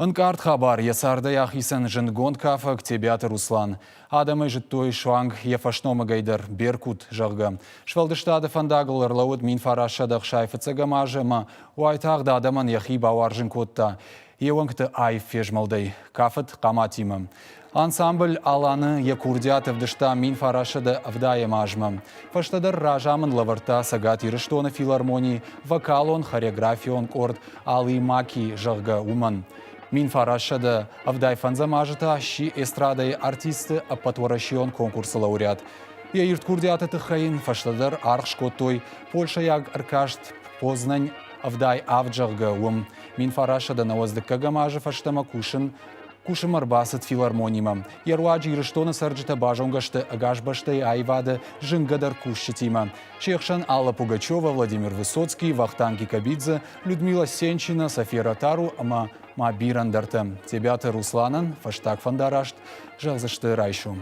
Ӕнкъард хабар йӕ цардӕй ахицӕн зындгонд кафӕг Тебиаты Руслан. Адӕм ӕй зыдтой суанг йӕ фӕсномыгӕй дӕр Беркут, зӕгъгӕ. Сфӕлдыстады фӕндагыл ӕрлӕууыд 1960 фыццӕгӕм азы ӕмӕ уайтагъд адӕмӕн йӕхи бауарзын кодта йе уӕнгты аив фезмӕлдӕй, кафыд хъаматимӕ. Ансамбль «Алан»-ы йӕ курдиат ӕвдыста 1970 азмӕ. Фӕстӕдӕр разамынд лӕвӕрдта Цӕгат Ирыстоны филармонийы вокалон-хореографион къорд Али Маки, зӕгъгӕ, уымӕн. 1975 азы та сси эстрадӕйы артистты ӕппӕтуӕрӕсеон конкурсы лауреат. Йӕ ирд курдиаты тыххӕй йын фӕстӕдӕр аргъ скодтой польшӕйаг ӕркаст Познань 77, зӕгъгӕ, уым. 1990 азы фӕстӕмӕ кусын Кусынмӕ ӕрбацыд филармонимӕ. Йӕ руаджы Ирыстоны цӕрджытӕ базонгӕ сты ӕгас бӕстӕйы аивады зынгӕдӕр кусджытимӕ. Се хсӕн Алла Пугачева, Владимир Высоцкий, Вахтанг Кикабидзе, Людмила Сенчина, София Ротару ӕмӕ ма бирӕ ӕндӕртӕ. Тебиаты Русланӕн фӕстаг фӕндараст зӕгъдзысты райсом.